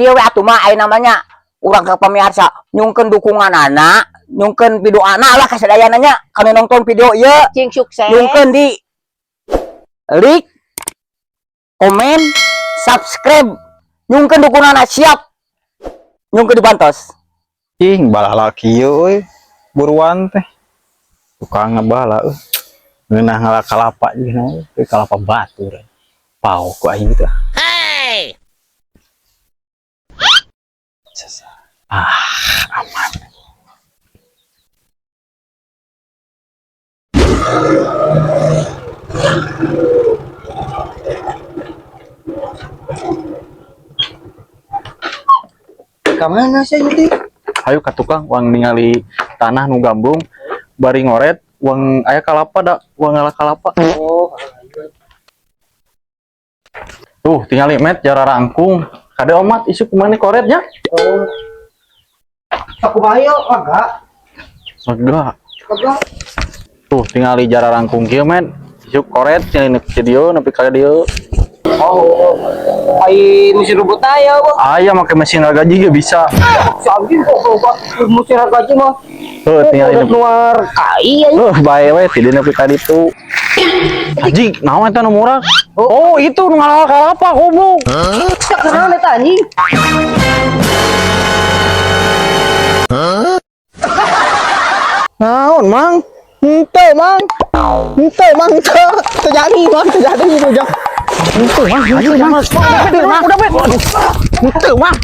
Kieu we atuh mah aya namanya urang ka pamirsa nyungkeun dukungan anak, nyungkeun video anak lah kasadayana nya kanu nonton video ieu. Cing sukses. Nyungkeun di like, komen, subscribe. Nyungkeun dukungan anak siap. Nyungkeun dibantos. Ih, balah kieu euy. Buruan teh. Tukang ngebala euy. Ngeunah ngala kalapa jeung euy, kalapa batur. Pau ku aing teh. Hey. Ah, aman. Ka mana sih ini? Ayo ka tukang uang ningali tanah nu gambung bari ngoret uang aya kalapa da uang ngala kalapa. Oh, Tuh, tingali met jara rangkung. Kade omat isuk kemana koretnya? Oh. Aku bayo agak. Lega. Agak. Tuh, tingali jara rangkung kieu met. Isuk koret tinggali nepi ka dieu nepi ka dieu. Oh. Ai mesin robot aya, Bang. Aya make mesin gaji ge bisa. Si anjing kok kok mesin gaji mah. Tuh, tingali Udah nepi. keluar kai aja. Tuh, bae we ti dieu nepi ka ditu. Anjing, naon eta nu murah? Oh, itu nu ngala kalapa goblok. Tak kenal eta anjing. Naon, Mang? Henteu, Mang. Henteu, Mang, henteu. Terjadi, Mang, terjadi gitu, Jok. Henteu, Mang, henteu, Mang. Henteu, Mang. Udah, Bet. Henteu, Mang.